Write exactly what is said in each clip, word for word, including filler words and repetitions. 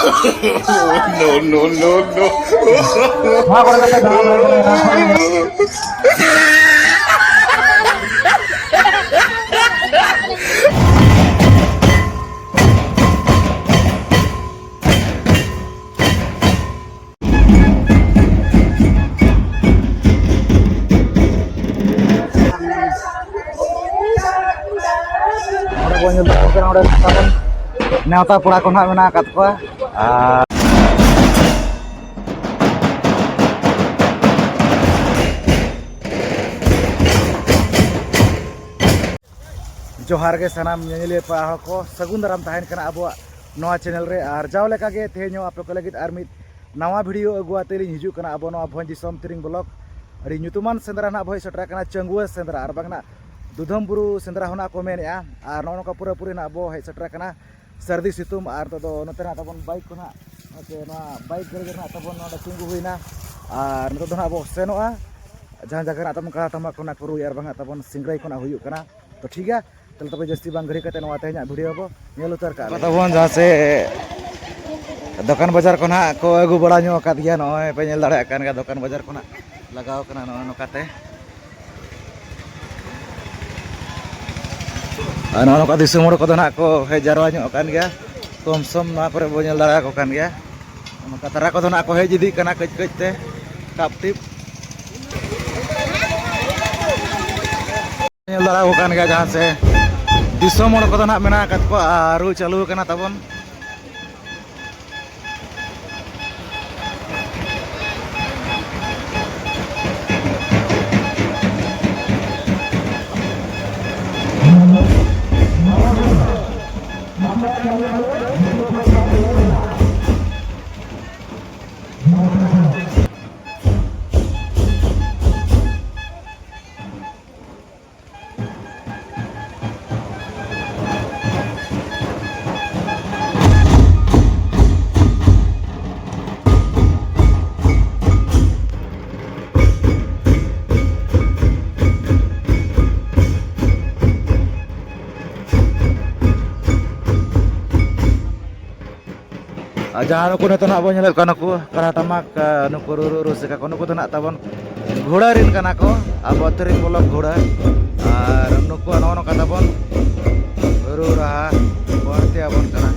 No, no, no, no. ᱱᱚᱣᱟ ᱠᱚᱨᱮ ᱫᱚ ᱫᱟᱬᱟ ᱵᱟᱲᱟᱭ ᱠᱟᱱᱟ, ᱱᱚᱣᱟ ᱠᱚᱨᱮ ᱫᱚ᱾ ᱱᱚᱰᱮ ᱵᱚᱱ ᱧᱮᱞ ᱫᱟᱲᱮᱭᱟᱜ ᱠᱟᱱᱟ, ᱱᱚᱰᱮ ᱛᱟᱵᱚᱱ ᱱᱮᱣᱛᱟ ᱯᱮᱲᱟ ᱠᱚ ᱱᱟᱦᱟᱜ ᱢᱮᱱᱟᱜ ᱟᱠᱟᱫ ᱠᱚᱣᱟ᱾ ᱟᱨ ᱡᱚᱦᱟᱨ ᱜᱮ ᱥᱟᱱᱟᱢ ᱧᱮᱧᱮᱞᱤᱭᱟᱹ ᱯᱟᱲᱟ ᱦᱚᱲ ᱠᱚ, ᱥᱟᱹᱜᱩᱱ ᱫᱟᱨᱟᱢ ᱛᱟᱦᱮᱱ ᱠᱟᱱᱟ ᱟᱵᱚᱣᱟᱜ ᱱᱚᱣᱟ channel ᱨᱮ᱾ ᱟᱨ ᱡᱟᱣ ᱞᱮᱠᱟ ᱜᱮ ᱛᱮᱦᱮᱧ ᱦᱚᱸ ᱟᱯᱮ ᱠᱚ ᱞᱟᱹᱜᱤᱫ ᱟᱨ ᱢᱤᱫ ᱱᱟᱣᱟ video ᱟᱹᱜᱩ ᱟᱛᱮ ᱞᱤᱧ ᱦᱤᱡᱩᱜ ᱠᱟᱱᱟ ᱟᱵᱚ ᱱᱚᱣᱟ ᱵᱷᱚᱸᱡᱽ ᱫᱤᱥᱚᱢ ᱛᱤᱨᱤᱝ vlog᱾ ᱟᱹᱰᱤ ᱧᱩᱛᱩᱢᱟᱱ ᱥᱮᱸᱫᱽᱨᱟ ᱱᱟᱜ ᱵᱚ ᱦᱮᱡ ᱥᱮᱴᱮᱨ ᱟᱠᱟᱱᱟ, ᱪᱟᱹᱝᱜᱩᱣᱟᱹ ᱥᱮᱸᱫᱽᱨᱟ, ᱟᱨ ᱵᱟᱝ ᱱᱟᱜ ᱫᱩᱫᱷᱚᱢ ᱵᱩᱨᱩ ᱥᱮᱸᱫᱽᱨᱟ ᱦᱚᱸ ᱱᱟᱜ ᱠᱚ ᱢᱮᱱᱮᱫᱼᱟ᱾ ᱟᱨ ᱱᱚᱜᱼᱚ ᱱᱚᱝᱠᱟ ᱯᱩᱨᱟᱹᱯᱩᱨᱤ ᱱᱟᱜ ᱵᱚ ᱦᱮᱡ ᱥᱮᱴᱮᱨ ᱟᱠᱟᱱᱟ ᱥᱟᱹᱨᱫᱤ ᱥᱤᱛᱩᱝ᱾ ᱟᱨ ᱱᱤᱛᱚᱜ ᱫᱚ ᱱᱚᱛᱮ ᱱᱟᱜ ᱛᱟᱵᱚᱱ bike ᱠᱚ ᱱᱟᱜ, ᱥᱮ ᱱᱚᱣᱟ bike ᱜᱟᱹᱰᱤ ᱜᱮ ᱱᱟᱜ ᱛᱟᱵᱚᱱ ᱱᱚᱰᱮ ᱛᱤᱸᱜᱩ ᱦᱩᱭᱱᱟ᱾ ᱟᱨ ᱱᱤᱛᱚᱜ ᱫᱚ ᱱᱟᱜ ᱵᱚ ᱥᱮᱱᱚᱜᱼᱟ ᱡᱟᱦᱟᱸ ᱡᱟᱭᱜᱟ ᱨᱮ ᱱᱟᱜ ᱛᱟᱵᱚᱱ ᱠᱟᱲᱟ ᱴᱟᱢᱟᱠ ᱠᱚ ᱱᱟᱜ ᱠᱚ ᱨᱩᱭᱟ, ᱟᱨ ᱵᱟᱝ ᱱᱟᱜ ᱛᱟᱵᱚᱱ ᱥᱤᱝᱨᱟᱹᱭ ᱠᱚ ᱱᱟᱜ ᱦᱩᱭᱩᱜ ᱠᱟᱱᱟ᱾ ᱛᱚ ᱴᱷᱤᱠ ᱜᱮᱭᱟ, ᱛᱟᱦᱞᱮ ᱛᱚᱵᱮ ᱡᱟᱹᱥᱛᱤ ᱵᱟᱝ ᱜᱷᱟᱹᱲᱤ ᱠᱟᱛᱮ ᱱᱚᱣᱟ ᱛᱮᱦᱮᱧᱟᱜ video ᱵᱚ ᱧᱮᱞ ᱩᱛᱟᱹᱨ ᱠᱟᱜ ᱞᱮᱜᱮ᱾ ᱛᱟᱵᱚᱱ ᱡᱟᱦᱟᱸ ᱥᱮ ᱫᱚᱠᱟᱱ ᱵᱟᱡᱟᱨ ᱠᱚ ᱱᱟᱜ ᱠᱚ ᱟᱹᱜᱩ ᱵᱟᱲᱟ ᱧᱚᱜ ᱟᱠᱟᱫ ᱜᱮᱭᱟ, ᱱᱚᱜᱼᱚᱭ ᱯᱮ ᱧᱮᱞ ᱫᱟᱲᱮᱭᱟᱜ ᱠᱟᱱ ᱜᱮᱭᱟ ᱫᱚᱠᱟᱱ ᱵᱟᱡᱟᱨ ᱠᱚ ᱱᱟᱜ ᱞᱟᱜᱟᱣ ᱠᱟᱱᱟ ᱱᱚᱜᱼᱚᱭ ᱱᱚᱝᱠᱟᱛᱮ᱾ ᱟᱨ ᱱᱚᱜᱼᱚ ᱱᱚᱝᱠᱟ ᱫᱤᱥᱚᱢ ᱦᱚᱲ ᱠᱚᱫᱚ ᱱᱟᱜ ᱠᱚ ᱦᱮᱡ ᱡᱟᱨᱣᱟ ᱧᱚᱜ ᱟᱠᱟᱱ ᱜᱮᱭᱟ, ᱠᱚᱢ ᱥᱚᱢ ᱱᱚᱣᱟ ᱠᱚᱨᱮ ᱵᱚ ᱧᱮᱞ ᱫᱟᱲᱮᱭᱟᱠᱚ ᱠᱟᱱ ᱜᱮᱭᱟ᱾ ᱱᱚᱝᱠᱟ ᱛᱟᱨᱟ ᱠᱚᱫᱚ ᱱᱟᱜ ᱠᱚ ᱦᱮᱡ ᱤᱫᱤᱜ ᱠᱟᱱᱟ ᱠᱟᱹᱡ ᱠᱟᱹᱡ ᱛᱮ, ᱴᱟᱯ ᱴᱤᱯ᱾ ᱧᱮᱞ ᱫᱟᱲᱮ ᱟᱠᱚ ᱠᱟᱱ ᱜᱮᱭᱟ ᱡᱟᱦᱟᱸ ᱥᱮ ᱫᱤᱥᱚᱢ ᱦᱚᱲ ᱠᱚᱫᱚ ᱱᱟᱜ ᱢᱮᱱᱟᱜ ᱟᱠᱟᱫ ᱠᱚᱣᱟ ᱟᱨ ᱨᱩ ᱪᱟᱹᱞᱩ ᱟᱠᱟᱱᱟ ᱛᱟᱵᱚᱱ᱾ ᱟᱨ ᱡᱟᱦᱟᱸ ᱱᱩᱠᱩ ᱱᱤᱛᱚᱜ ᱱᱟᱦᱟᱜ ᱵᱚᱱ ᱧᱮᱞᱮᱫ ᱠᱚᱣᱟ, ᱱᱩᱠᱩ ᱠᱟᱨᱟ ᱴᱟᱢᱟᱠ, ᱟᱨ ᱱᱩᱠᱩ ᱨᱩᱨᱩ ᱨᱩᱥᱤᱠᱟ ᱠᱚ, ᱱᱩᱠᱩ ᱫᱚ ᱱᱟᱦᱟᱜ ᱛᱟᱵᱚᱱ ᱜᱷᱳᱲᱟ ᱨᱮᱱ ᱠᱟᱱᱟ ᱠᱚ, ᱟᱵᱚ ᱛᱤᱨᱤᱝ ᱵᱚᱞᱚᱠ ᱜᱷᱳᱲᱟ᱾ ᱟᱨ ᱱᱩᱠᱩᱣᱟᱜ ᱱᱚᱜᱼᱚ ᱱᱚᱝᱠᱟ ᱛᱟᱵᱚᱱ ᱨᱩ ᱨᱟᱦᱟ ᱵᱟᱹᱲᱛᱤ ᱟᱵᱚᱱ ᱠᱟᱱᱟ᱾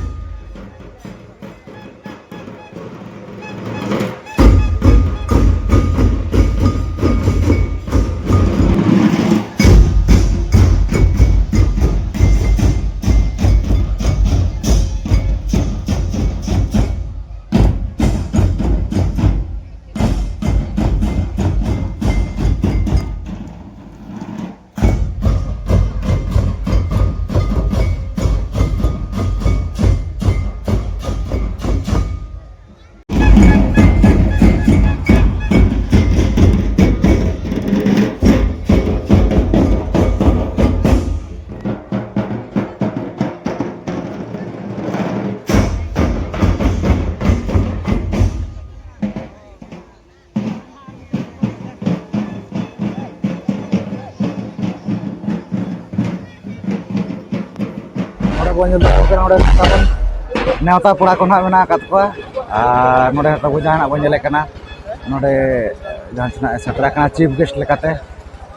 ᱱᱚᱰᱮ ᱵᱚᱱ ᱧᱮᱞ ᱫᱟᱲᱮᱭᱟᱜ ᱠᱟᱱᱟ, ᱱᱚᱰᱮ ᱛᱟᱵᱚᱱ ᱱᱮᱣᱛᱟ ᱯᱮᱲᱟ ᱠᱚ ᱱᱟᱦᱟᱜ ᱢᱮᱱᱟᱜ ᱟᱠᱟᱫ ᱠᱚᱣᱟ᱾ ᱟᱨ ᱱᱚᱰᱮ ᱛᱟᱵᱚ ᱡᱟᱦᱟᱸ ᱱᱟᱜ ᱵᱚᱱ ᱧᱮᱞᱮᱫ ᱠᱟᱱᱟ, ᱱᱚᱰᱮ ᱡᱟᱦᱟᱸ ᱛᱤᱱᱟᱹᱜ ᱮ ᱥᱮᱴᱮᱨ ᱟᱠᱟᱱᱟ ᱪᱤᱯ ᱜᱮᱥᱴ ᱞᱮᱠᱟᱛᱮ,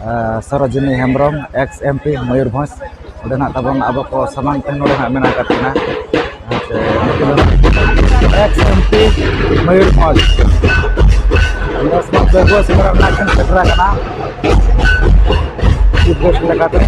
ᱟᱨ Sarojini Hembrom, X M P Mayurbhanj, ᱚᱸᱰᱮ ᱱᱟᱜ ᱛᱟᱵᱚᱱ ᱟᱵᱚ ᱠᱚ ᱥᱟᱢᱟᱝ ᱛᱮ ᱱᱚᱰᱮ ᱱᱟᱜ ᱢᱮᱱᱟᱜ ᱟᱠᱟᱫ ᱠᱤᱱᱟ᱾ ᱟᱪᱪᱷᱟ, ᱱᱩᱠᱤᱱ ᱫᱚ ᱮᱠᱥ ᱮᱢ ᱯᱤ ᱢᱚᱭᱩᱨᱵᱷᱚᱸᱡᱽ, ᱱᱮᱥ ᱢᱟ ᱵᱮᱜᱩ ᱥᱮᱸᱫᱽᱨᱟ ᱨᱮᱱᱟᱜ ᱠᱤᱱ ᱥᱮᱴᱮᱨ ᱟᱠᱟᱱᱟ ᱪᱤᱯ ᱜᱮᱥᱴ ᱞᱮᱠᱟᱛᱮ᱾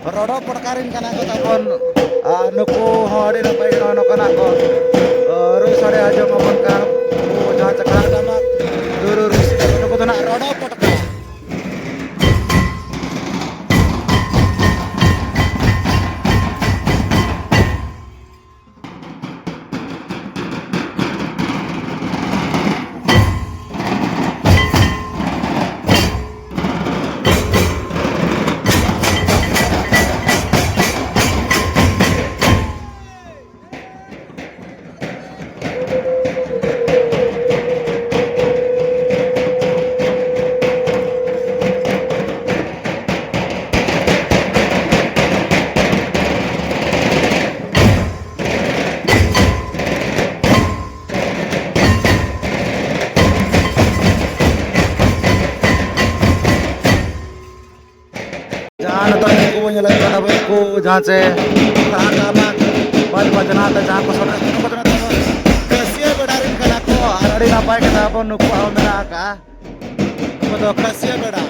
ᱨᱚᱰᱚ ᱯᱚᱴᱠᱟ ᱨᱮᱱ ᱠᱟᱱᱟ ᱠᱚ ᱛᱟᱵᱚᱱ᱾ ᱟᱨ ᱱᱩᱠᱩ ᱦᱚᱸ ᱟᱹᱰᱤ ᱱᱟᱯᱟᱭ ᱜᱮ ᱱᱚᱜᱼᱚᱭ ᱱᱚᱝᱠᱟᱱᱟᱜ ᱠᱚ, ᱟᱨ ᱨᱩ ᱥᱟᱰᱮ ᱟᱸᱡᱚᱢ ᱟᱵᱚᱱ ᱠᱟᱱ᱾ ᱩᱱᱠᱩ ᱡᱟᱦᱟᱸ ᱪᱟᱠᱷᱱᱟ ᱴᱟᱢᱟᱠ ᱨᱩ, ᱨᱩ, ᱨᱩ ᱥᱟᱰᱮ, ᱱᱩᱠᱩ ᱫᱚ ᱱᱟᱜ ᱨᱚᱰᱚ ᱯᱚᱴᱠᱟ᱾ ᱡᱟᱦᱟᱸ ᱱᱤᱛᱚᱜ ᱱᱩᱠᱩ ᱵᱚᱱ ᱧᱮᱞᱮᱫ ᱠᱚᱣᱟ ᱛᱟᱵᱚᱱ, ᱱᱩᱠᱩ ᱡᱟᱦᱟᱸ ᱪᱮ ᱨᱟᱦᱟ ᱴᱟᱢᱟᱠ ᱵᱟᱡᱽ ᱵᱟᱡᱽᱱᱟ ᱛᱮ ᱡᱟᱦᱟᱸ ᱠᱚ ᱥᱚᱴᱮᱡ, ᱱᱩᱠᱩ ᱫᱚ ᱱᱤᱛᱚᱜ ᱫᱚ ᱠᱟᱹᱥᱤᱭᱟᱹ ᱵᱮᱲᱟ ᱨᱮᱱ ᱠᱟᱱᱟ ᱠᱚ ᱟᱨ ᱟᱹᱰᱤ ᱱᱟᱯᱟᱭ ᱠᱟᱛᱷᱟ ᱵᱚᱱ ᱱᱩᱠᱩᱣᱟᱜ ᱦᱚᱸ ᱢᱮᱱᱟᱜ ᱟᱠᱟᱫᱼᱟ᱾ ᱱᱩᱠᱩ ᱫᱚ ᱠᱟᱹᱥᱤᱭᱟᱹ ᱵᱮᱲᱟ᱾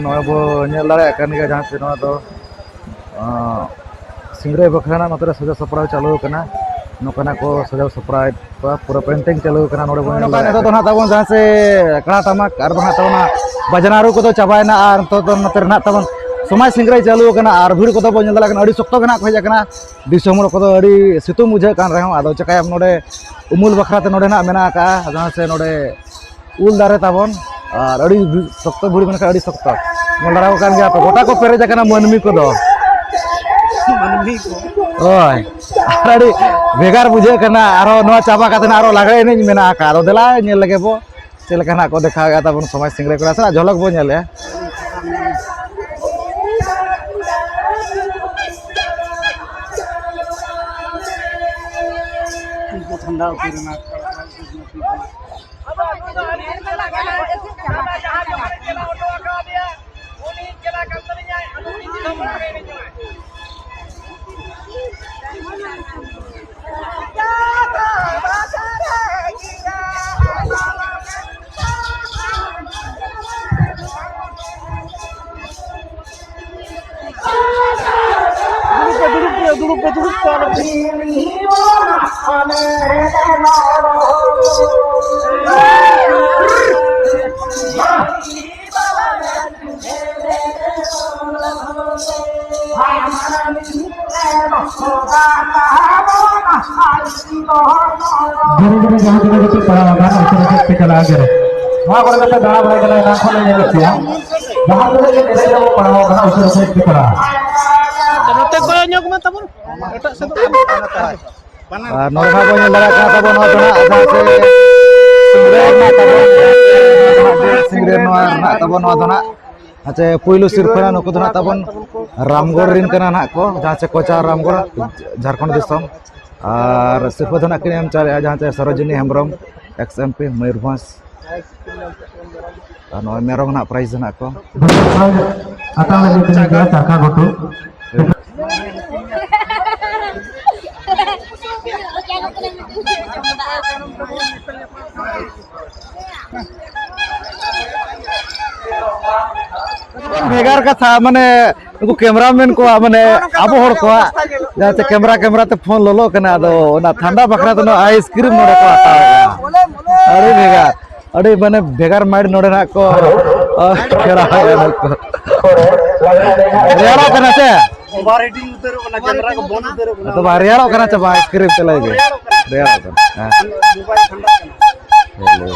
ᱱᱚᱜᱼᱚᱭ ᱵᱚ ᱧᱮᱞ ᱫᱟᱲᱮᱭᱟᱜ ᱠᱟᱱ ᱜᱮᱭᱟ, ᱡᱟᱦᱟᱸ ᱪᱮ ᱱᱚᱣᱟ ᱫᱚ, ᱟᱸ, ᱥᱤᱝᱨᱟᱹᱭ ᱵᱟᱠᱷᱨᱟ ᱨᱮᱱᱟᱜ ᱱᱚᱛᱮ ᱨᱮ ᱥᱟᱡᱟᱣ ᱥᱟᱯᱲᱟᱣ ᱪᱟᱹᱞᱩ ᱟᱠᱟᱱᱟ᱾ ᱱᱚᱝᱠᱟᱱᱟᱜ ᱠᱚ ᱥᱟᱡᱟᱣ ᱥᱟᱯᱲᱟᱣᱮᱫ ᱠᱚᱣᱟ, ᱯᱩᱨᱟᱹ ᱯᱮᱱᱴᱤᱝ ᱪᱟᱹᱞᱩ ᱟᱠᱟᱱᱟ ᱱᱚᱰᱮ ᱵᱚᱱ ᱱᱚᱝᱠᱟ ᱧᱮᱞ ᱱᱤᱛᱚᱜ ᱫᱚ ᱫᱟᱲᱮᱭᱟᱜ ᱱᱟᱦᱟᱜ ᱛᱟᱵᱚᱱ ᱡᱟᱦᱟᱸ ᱪᱮ ᱠᱟᱲᱟ ᱴᱟᱢᱟᱠ ᱟᱨ ᱵᱟᱝ ᱱᱟᱦᱟᱜ ᱛᱟᱵᱚᱱ ᱵᱟᱡᱽᱱᱟ ᱨᱩ ᱠᱚᱫᱚ ᱪᱟᱵᱟᱭᱮᱱᱟ, ᱟᱨ ᱱᱤᱛᱚᱜ ᱫᱚ ᱱᱚᱛᱮ ᱨᱮ ᱱᱟᱦᱟᱜ ᱛᱟᱵᱚᱱ ᱥᱚᱢᱟᱡᱽ ᱥᱤᱝᱨᱟᱹᱭ ᱪᱟᱹᱞᱩ ᱟᱠᱟᱱᱟ᱾ ᱟᱨ ᱵᱷᱤᱲ ᱠᱚᱫᱚ ᱵᱚᱱ ᱧᱮᱞ ᱫᱟᱲᱮᱭᱟᱜ ᱠᱟᱱᱟ, ᱟᱹᱰᱤ ᱥᱚᱠᱛᱚ ᱜᱮ ᱱᱟᱦᱟᱜ ᱠᱚ ᱦᱮᱡ ᱟᱠᱟᱱᱟ᱾ ᱫᱤᱥᱚᱢ ᱦᱚᱲ ᱠᱚᱫᱚ ᱟᱹᱰᱤ ᱥᱤᱛᱩᱝ ᱵᱩᱡᱷᱟᱹᱜ ᱠᱟᱱ ᱨᱮᱦᱚᱸ, ᱟᱫᱚ ᱪᱤᱠᱟᱹᱭᱟᱢ, ᱱᱚᱰᱮ ᱩᱢᱩᱞ ᱵᱟᱠᱷᱨᱟ ᱛᱮ ᱱᱚᱰᱮ ᱱᱟᱦᱟᱜ ᱢᱮᱱᱟᱜ ᱟᱠᱟᱫᱼᱟ, ᱡᱟᱦᱟᱸ ᱪᱮ ᱱᱚᱰᱮ ᱩᱞ ᱫᱟᱨᱮ ᱛᱟᱵᱚᱱ, ᱟᱨ ᱟᱹᱰᱤ ᱥᱚᱠᱛᱚ ᱵᱷᱤᱲ ᱢᱮᱱᱠᱷᱟᱱ ᱟᱹᱰᱤ ᱥᱚᱠᱛᱚ᱾ ᱧᱮᱞ ᱫᱟᱲᱮᱭᱟᱠᱚ ᱠᱟᱱ ᱜᱮᱭᱟ ᱯᱮ, ᱜᱚᱴᱟ ᱠᱚ ᱯᱮᱨᱮᱡ ᱟᱠᱟᱱᱟ ᱢᱟᱹᱱᱢᱤ ᱠᱚᱫᱚ᱾ ᱢᱟᱹᱱᱢᱤ ᱠᱚ᱾ ᱦᱳᱭ, ᱟᱨ ᱟᱹᱰᱤ ᱵᱷᱮᱜᱟᱨ ᱵᱩᱡᱷᱟᱹᱜ ᱠᱟᱱᱟ᱾ ᱟᱨᱚ ᱱᱚᱣᱟ ᱪᱟᱵᱟ ᱠᱟᱛᱮ ᱟᱨᱚ ᱞᱟᱜᱽᱲᱮ ᱮᱱᱮᱡ ᱢᱮᱱᱟᱜ ᱟᱠᱟᱫ, ᱟᱫᱚ ᱫᱮᱞᱟ ᱧᱮᱞ ᱞᱮᱜᱮ ᱵᱚ ᱪᱮᱫ ᱞᱮᱠᱟ ᱱᱟᱜ ᱠᱚ ᱫᱮᱠᱷᱟᱣᱮᱫᱼᱟ ᱛᱟᱵᱚᱱ ᱥᱚᱢᱟᱡᱽ ᱥᱤᱝᱨᱟᱹᱭ ᱠᱚᱲᱟ᱾ ᱥᱮ ᱡᱷᱚᱞᱚᱠ ᱵᱚ ᱧᱮᱞᱮᱜᱼᱟ᱾ ᱴᱷᱟᱱᱰᱟ ᱩᱛᱟᱹᱨ ᱮᱱᱟ᱾ ᱫᱩᱲᱩᱵ ᱯᱮ, ᱫᱩᱲᱩᱵ ᱯᱮ, ᱫᱩᱲᱩᱵ ᱯᱮ, ᱫᱩᱲᱩᱵ ᱯᱮ, ᱟᱞᱚ ᱯᱮ᱾ ᱫᱷᱤᱨᱮ ᱫᱷᱤᱨᱮ ᱡᱟᱦᱟᱸ ᱛᱤᱱᱟᱹᱜ ᱠᱟᱛᱮ ᱯᱟᱲᱟᱣ ᱟᱠᱟᱱ, ᱩᱥᱟᱹᱨᱟ ᱥᱮᱫ ᱯᱮ ᱪᱟᱞᱟᱜᱼᱟ, ᱡᱮ ᱱᱚᱣᱟ ᱠᱚᱨᱮ ᱠᱟᱛᱮ ᱫᱟᱬᱟ ᱵᱟᱲᱟᱭ ᱠᱟᱱᱟ, ᱮᱱᱟᱝ ᱠᱷᱚᱱ ᱞᱮ ᱧᱮᱞᱮᱫ ᱯᱮᱭᱟ᱾ ᱡᱟᱦᱟᱸ ᱛᱤᱱᱟᱹᱜ ᱜᱮ ᱫᱷᱤᱨᱮ ᱫᱷᱤᱨᱮ ᱵᱚ ᱯᱟᱲᱟᱣ ᱟᱠᱟᱱᱟ, ᱩᱥᱟᱹᱨᱟ ᱥᱮᱫ ᱯᱮ ᱪᱟᱞᱟᱜᱼᱟ᱾ ᱟᱪᱪᱷᱟ, ᱱᱚᱛᱮ ᱠᱚᱭᱚᱜ ᱧᱚᱜ ᱢᱮ ᱛᱟᱵᱚᱱ, ᱮᱴᱟᱜ ᱥᱮᱫ ᱫᱚ᱾ ᱟᱨ ᱱᱚᱰᱮ ᱦᱟᱸᱜ ᱵᱚᱱ ᱧᱮᱞ ᱫᱟᱲᱮᱭᱟᱜ ᱠᱟᱱᱟ ᱛᱟᱵᱚᱱ ᱱᱚᱣᱟ ᱫᱚ ᱦᱟᱸᱜ ᱡᱟᱦᱟᱸ ᱪᱮ ᱥᱤᱝᱨᱟᱹᱭ ᱨᱮᱱᱟᱜ ᱛᱟᱵᱚᱱ, ᱥᱤᱝᱨᱟᱹᱭ ᱱᱚᱣᱟ ᱨᱮᱱᱟᱜ ᱛᱟᱵᱚᱱ ᱱᱚᱣᱟ ᱫᱚ ᱦᱟᱸᱜ ᱟᱪᱪᱷᱟ, ᱯᱩᱭᱞᱩ ᱥᱤᱨᱯᱷᱟᱹ ᱱᱩᱠᱩ ᱫᱚ ᱱᱟᱜ ᱛᱟᱵᱚᱱ ᱨᱟᱢᱜᱚᱲ ᱨᱤᱱ ᱠᱟᱱᱟ ᱱᱟᱜ ᱠᱚ, ᱡᱟᱦᱟᱸ ᱪᱮ ᱠᱚᱪᱟ ᱨᱟᱢᱜᱚᱲ, ᱡᱷᱟᱲᱠᱷᱚᱸᱰ ᱫᱤᱥᱚᱢ᱾ ᱟᱨ ᱥᱤᱨᱯᱷᱟᱹ ᱫᱚ ᱱᱟᱜ ᱠᱤᱱ ᱮᱢ ᱪᱟᱞᱮᱜᱼᱟ, ᱡᱟᱦᱟᱸ ᱪᱮ Sarojini Hembrom, X M P Mayurbhanj. ᱟᱨ ᱱᱚᱜᱼᱚᱭ ᱢᱮᱨᱚᱢ ᱱᱟᱜ ᱯᱨᱟᱭᱤᱡᱽ ᱫᱚ ᱱᱟᱜ ᱠᱚ᱾ ᱟᱛᱟᱝ ᱞᱟᱹᱜᱤᱫ ᱛᱮ ᱪᱟᱠᱟ ᱜᱷᱩᱴᱩ᱾ ᱵᱷᱮᱜᱟᱨ ᱠᱟᱛᱷᱟ, ᱢᱟᱱᱮ ᱩᱱᱠᱩ ᱠᱮᱢᱨᱟᱢᱮᱱ ᱠᱚᱣᱟᱜ, ᱢᱟᱱᱮ ᱟᱵᱚ ᱦᱚᱲ ᱠᱚᱣᱟᱜ ᱡᱟᱦᱟᱸ ᱪᱮ ᱠᱮᱢᱨᱟ, ᱠᱮᱢᱨᱟ ᱛᱮ ᱯᱷᱳᱱ ᱞᱚᱞᱚᱜ ᱠᱟᱱᱟ, ᱟᱫᱚ ᱚᱱᱟ ᱴᱷᱟᱱᱰᱟ ᱵᱟᱠᱷᱨᱟ ᱛᱮ ᱱᱚᱣᱟ ᱟᱭᱤᱥᱠᱨᱤᱢ ᱱᱚᱰᱮ ᱠᱚ ᱦᱟᱛᱟᱣᱮᱜᱼᱟ᱾ ᱟᱹᱰᱤ ᱵᱷᱮᱜᱟᱨ, ᱟᱹᱰᱤ ᱢᱟᱱᱮ ᱵᱷᱮᱜᱟᱨ ᱢᱟᱭᱤᱱᱰ ᱱᱚᱰᱮ ᱱᱟᱜ ᱠᱚ ᱯᱷᱮᱨᱟᱣᱮᱜᱼᱟ ᱱᱟᱜ ᱠᱚ᱾ ᱨᱮᱭᱟᱲᱚᱜ ᱠᱟᱱᱟ ᱥᱮ? ᱳᱵᱷᱟᱨ ᱦᱤᱴᱤᱝ ᱩᱛᱟᱹᱨᱚᱜ ᱠᱟᱱᱟ, ᱠᱮᱢᱨᱟ ᱠᱚ ᱵᱚᱱᱫ ᱩᱛᱟᱹᱨᱚᱜ ᱠᱟᱱᱟ᱾ ᱟᱫᱚ ᱵᱟᱝ ᱨᱮᱭᱟᱲᱚᱜ ᱠᱟᱱᱟ ᱪᱮ ᱵᱟᱝ? ᱟᱭᱤᱥᱠᱨᱤᱢ ᱛᱮ ᱞᱟᱹᱭ ᱵᱤᱱ᱾ ᱨᱮᱭᱟᱲᱚᱜ ᱠᱟᱱᱟ᱾ ᱦᱮᱸ᱾ ᱢᱳᱵᱟᱭᱤᱞ ᱴᱷᱟᱱᱰᱟᱜ ᱠᱟᱱᱟ᱾ ᱦᱮᱞᱳ᱾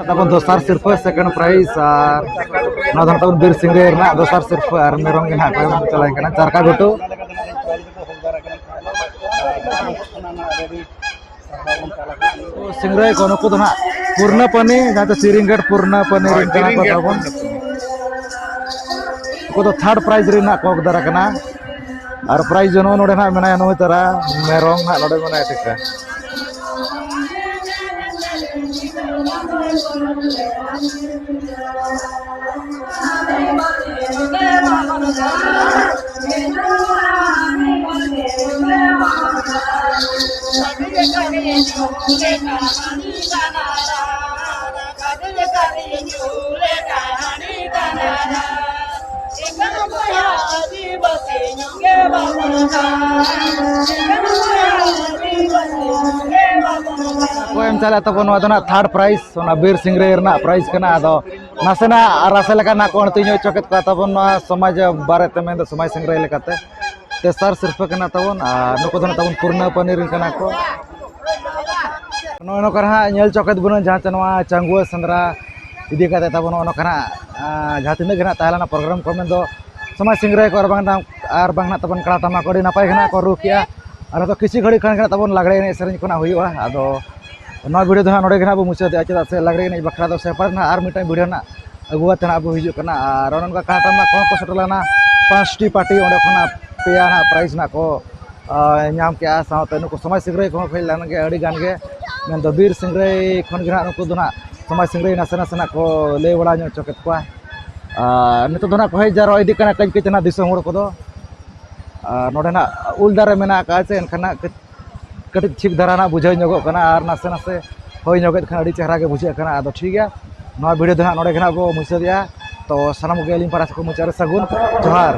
ᱛᱟᱵᱚᱱ ᱫᱚᱥᱟᱨ ᱥᱤᱨᱯᱟᱹ, ᱥᱮᱠᱮᱱᱰ ᱯᱨᱟᱭᱤᱡᱽ, ᱟᱨ ᱱᱚᱣᱟ ᱫᱚ ᱛᱟᱵᱚᱱ ᱵᱤᱨ ᱥᱤᱝᱨᱟᱹᱭ ᱨᱮᱱᱟᱜ ᱫᱚᱥᱟᱨ ᱥᱤᱨᱯᱟᱹ, ᱟᱨ ᱢᱮᱨᱚᱢ ᱜᱮ ᱱᱟᱦᱟᱜ ᱠᱚ ᱮᱢ ᱪᱟᱞᱟᱣ ᱠᱟᱱᱟ ᱪᱟᱨᱠᱟ ᱜᱷᱩᱴᱩ᱾ ᱥᱤᱝᱨᱟᱹᱭ ᱠᱚ ᱱᱩᱠᱩ ᱫᱚ ᱱᱟᱦᱟᱜ ᱯᱩᱨᱱᱟᱯᱟᱱᱤ, ᱡᱟᱦᱟᱸ ᱫᱚ ᱥᱤᱨᱤᱝᱜᱟᱹᱴ ᱯᱩᱨᱱᱟᱯᱟᱱᱤ ᱨᱮᱱ ᱠᱟᱱᱟ ᱠᱚ ᱛᱟᱵᱚᱱ᱾ ᱩᱱᱠᱩ ᱫᱚ ᱛᱷᱟᱨᱰ ᱯᱨᱟᱭᱤᱡᱽ ᱨᱮ ᱱᱟᱦᱟᱜ ᱠᱚ ᱦᱚᱠᱫᱟᱨ ᱟᱠᱟᱱᱟ᱾ ᱟᱨ ᱯᱨᱟᱭᱤᱡᱽ ᱡᱚᱱᱚ ᱱᱚᱰᱮ ᱱᱟᱦᱟᱜ ᱢᱮᱱᱟᱭᱟ ᱱᱩᱭ ᱛᱟᱨᱟ ᱢᱮᱨᱚᱢ ᱱᱟᱦᱟᱜ ᱱᱚᱰᱮ ᱢᱮᱱᱟᱭ ᱴᱷᱤᱠᱟ᱾ ᱠᱚ ᱮᱢ ᱪᱟᱞᱟᱜ ᱛᱟᱵᱚᱱ, ᱱᱚᱣᱟ ᱫᱚ ᱱᱟᱜ ᱛᱷᱟᱨᱰ ᱯᱨᱟᱭᱤᱡᱽ, ᱚᱱᱟ ᱵᱤᱨ ᱥᱤᱝᱨᱟᱹᱭ ᱨᱮᱱᱟᱜ ᱯᱨᱟᱭᱤᱡᱽ ᱠᱟᱱᱟ᱾ ᱟᱫᱚ ᱱᱟᱥᱮᱱᱟᱜ ᱨᱟᱥᱮ ᱞᱮᱠᱟ ᱱᱟᱜ ᱠᱚ ᱟᱹᱬᱛᱤ ᱧᱚᱜ ᱦᱚᱪᱚ ᱠᱮᱫ ᱠᱚᱣᱟ ᱛᱟᱵᱚᱱ, ᱱᱚᱣᱟ ᱥᱚᱢᱟᱡᱽ ᱵᱟᱨᱮᱛᱮ, ᱢᱮᱱᱫᱚ ᱥᱚᱢᱟᱡᱽ ᱥᱤᱝᱨᱟᱹᱭ ᱞᱮᱠᱟᱛᱮ ᱛᱮᱥᱟᱨ ᱥᱤᱨᱯᱟᱹ ᱠᱟᱱᱟ ᱛᱟᱵᱚᱱ᱾ ᱟᱨ ᱱᱩᱠᱩ ᱫᱚ ᱱᱟᱜ ᱛᱟᱵᱚᱱ ᱯᱩᱨᱱᱟᱹ ᱯᱟᱹᱱᱤ ᱨᱮᱱ ᱠᱟᱱᱟ ᱠᱚ᱾ ᱱᱚᱜᱼᱚᱭ ᱱᱚᱝᱠᱟ ᱱᱟᱦᱟᱜ ᱧᱮᱞ ᱪᱚ ᱠᱮᱫ ᱵᱚᱱᱟ, ᱡᱟᱦᱟᱸ ᱪᱮ ᱱᱚᱣᱟ ᱪᱟᱝᱜᱩᱣᱟᱹ ᱥᱮᱸᱫᱽᱨᱟ ᱤᱫᱤ ᱠᱟᱛᱮ ᱛᱟᱵᱚᱱ ᱱᱚᱜᱼᱚ ᱱᱚᱝᱠᱟ ᱱᱟᱦᱟᱜ, ᱟᱸ, ᱡᱟᱦᱟᱸ ᱛᱤᱱᱟᱹᱜ ᱜᱮ ᱱᱟᱦᱟᱜ ᱛᱟᱦᱮᱸ ᱞᱮᱱᱟ ᱯᱨᱳᱜᱨᱟᱢ ᱠᱚ, ᱢᱮᱱᱫᱚ ᱥᱚᱢᱟᱡᱽ ᱥᱤᱝᱨᱟᱹᱭ ᱠᱚ ᱟᱨ ᱵᱟᱝ ᱱᱟᱜ, ᱟᱨ ᱵᱟᱝ ᱱᱟᱜ ᱛᱟᱵᱚᱱ ᱠᱟᱲᱟ ᱴᱟᱢᱟᱠ ᱠᱚ ᱟᱹᱰᱤ ᱱᱟᱯᱟᱭ ᱜᱮ ᱱᱟᱜ ᱠᱚ ᱨᱩ ᱠᱮᱜᱼᱟ᱾ ᱟᱨ ᱱᱤᱛᱚᱜ ᱠᱤᱪᱷᱩ ᱜᱷᱟᱹᱲᱤᱡ ᱠᱷᱟᱱ ᱜᱮ ᱱᱟᱜ ᱛᱟᱵᱚᱱ ᱞᱟᱜᱽᱲᱮ ᱮᱱᱮᱡ ᱥᱮᱨᱮᱧ ᱠᱷᱚᱱᱟᱜ ᱦᱩᱭᱩᱜᱼᱟ᱾ ᱟᱫᱚ ᱱᱚᱣᱟ ᱵᱷᱤᱰᱤᱭᱳ ᱫᱚ ᱦᱟᱸᱜ ᱱᱚᱰᱮ ᱜᱮ ᱱᱟᱜ ᱵᱚ ᱢᱩᱪᱟᱹᱫᱮᱜᱼᱟ, ᱪᱮᱫᱟᱜ ᱥᱮ ᱞᱟᱜᱽᱲᱮ ᱮᱱᱮᱡ ᱵᱟᱠᱷᱨᱟ ᱫᱚ ᱥᱮᱯᱟᱨᱮᱴ ᱱᱟᱜ ᱟᱨ ᱢᱤᱫᱴᱟᱝ ᱵᱷᱤᱰᱤᱭᱳ ᱱᱟᱜ ᱟᱹᱜᱩ ᱠᱟᱛᱮ ᱱᱟᱜ ᱵᱚ ᱦᱤᱡᱩᱜ ᱠᱟᱱᱟ᱾ ᱟᱨ ᱚᱱᱮ ᱚᱱᱠᱟ ᱠᱟᱦᱟᱴᱟ ᱱᱟᱜ ᱠᱚᱦᱚᱸ ᱠᱚ ᱥᱮᱴᱮᱨ ᱞᱮᱱᱟ ᱯᱟᱸᱪᱴᱤ ᱯᱟᱨᱴᱤ, ᱚᱸᱰᱮ ᱠᱷᱚᱱᱟᱜ ᱯᱮᱭᱟ ᱱᱟᱜ ᱯᱨᱟᱭᱤᱡᱽ ᱱᱟᱜ ᱠᱚ ᱟᱨ ᱧᱟᱢ ᱠᱮᱜᱼᱟ᱾ ᱥᱟᱶᱛᱮ ᱱᱩᱠᱩ ᱥᱚᱢᱟᱡᱽ ᱥᱤᱝᱨᱟᱹᱭ ᱠᱚᱦᱚᱸ ᱠᱚ ᱦᱮᱡ ᱞᱮᱱ ᱜᱮᱭᱟ ᱟᱹᱰᱤ ᱜᱟᱱ ᱜᱮ, ᱢᱮᱱᱫᱚ ᱵᱤᱨ ᱥᱤᱝᱨᱟᱹᱭ ᱠᱷᱚᱱ ᱜᱮ ᱱᱟᱜ ᱱᱩᱠᱩ ᱫᱚ ᱱᱟᱜ ᱥᱚᱢᱟᱡᱽ ᱥᱤᱝᱨᱟᱹᱭ ᱱᱟᱥᱮ ᱱᱟᱥᱮ ᱱᱟᱜ ᱠᱚ ᱞᱟᱹᱭ ᱵᱟᱲᱟ ᱧᱚᱜ ᱦᱚᱪᱚ ᱠᱮᱫ ᱠᱚᱣᱟ᱾ ᱟᱨ ᱱᱤᱛᱚᱜ ᱫᱚ ᱱᱟᱜ ᱠᱚ ᱦᱮᱡ ᱡᱟᱣᱨᱟ ᱤᱫᱤᱜ ᱠᱟᱱᱟ ᱠᱟᱹᱡ ᱠᱟᱹᱡ ᱛᱮ ᱱᱟᱜ ᱫᱤᱥᱚᱢ ᱦᱚᱲ ᱠᱚᱫᱚ᱾ ᱟᱨ ᱱᱚᱰᱮ ᱱᱟᱜ ᱩᱞ ᱫᱟᱨᱮ ᱢᱮᱱᱟᱜ ᱟᱠᱟᱫᱼᱟ ᱪᱮ, ᱮᱱᱠᱷᱟᱱ ᱱᱟᱜ ᱠᱟᱹᱡ, ᱠᱟᱹᱴᱤᱡ ᱴᱷᱤᱠ ᱫᱷᱟᱨᱟ ᱱᱟᱜ ᱵᱩᱡᱷᱟᱹᱣ ᱧᱚᱜᱚᱜ ᱠᱟᱱᱟ, ᱟᱨ ᱱᱟᱥᱮ ᱱᱟᱥᱮ ᱦᱚᱭ ᱧᱚᱜᱮᱫ ᱠᱷᱟᱱ ᱟᱹᱰᱤ ᱪᱮᱦᱨᱟ ᱜᱮ ᱵᱩᱡᱷᱟᱹᱜ ᱠᱟᱱᱟ᱾ ᱟᱫᱚ ᱴᱷᱤᱠ ᱜᱮᱭᱟ, ᱱᱚᱣᱟ ᱵᱷᱤᱰᱤᱭᱳ ᱫᱚ ᱱᱟᱜ ᱱᱚᱰᱮ ᱜᱮ ᱱᱟᱜ ᱵᱚ ᱢᱩᱪᱟᱹᱫᱮᱜᱼᱟ᱾ ᱛᱚ ᱥᱟᱱᱟᱢ ᱠᱚᱜᱮ ᱟᱹᱞᱤᱧ ᱯᱟᱦᱴᱟ ᱥᱮᱫ ᱠᱷᱚᱱ ᱢᱩᱪᱟᱹᱫ ᱨᱮ ᱥᱟᱹᱜᱩᱱ ᱡᱚᱦᱟᱨ᱾